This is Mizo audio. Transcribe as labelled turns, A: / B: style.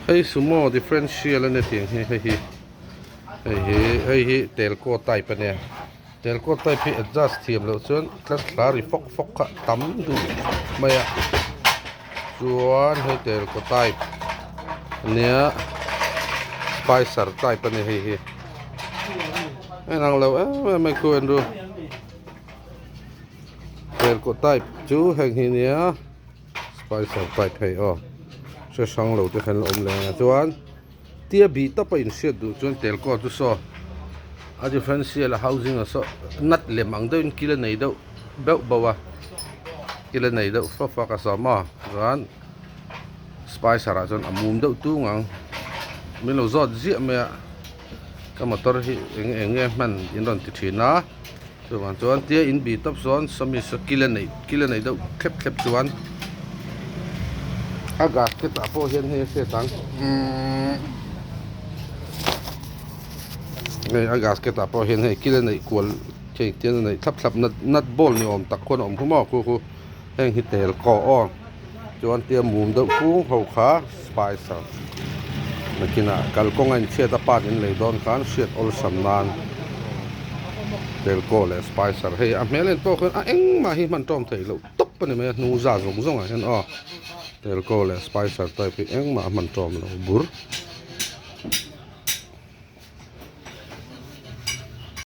A: Hei sumo differential a nia tiang hi hei hi hei hi hei hi telkaw type a nia telkaw type hi adjust thiam loh chuan tlat thla ri fawk fawk kha tam duh mai a chuan hei telkaw type a nia spicer type a ni hei hi a inang lo em em mai khu en ru telkaw type chu heng hi nia. Spicer type hei aw hre hrang lo te khan la awm leh ang a chuan tia bih tawp a inhriat duh chuan telkaw chu saw a differential a housing ah saw nut lem ang deuhin kil a nei deuh beuh bauh a kil a nei deuh fap fak a saw maw chuan spicer ah chuan a mum deuh tung ang min lo zawt ziah mai a ka motor hi eng eng nge hman in rawn ti thin a. Chuvang chuan tia in bih tawp sawn sawmi saw kil a neih kil a neih deuh thlep thlep chuan a gasket ah pawh hian hei a hriat ang hei a gasket ah pawh hian hei kil a neih kual hei tian a neih thlap thlap nut nut bolt ni awm tak khuan a awm khum aw khu khu heng hi tel kawh aw chuan tia mum deuh kung ho kha spicer nakinah kalkawng a inchhiat a part in lei dawn khan hriat awlsam nan telkaw leh spicer hei a hmel en pawh khian a engmah hi hman tawm theih loh tawp a ni mai a hnung zat zawng zawng ah hian aw telkaw leh spicer type hi engmah a hman tawm lo bur.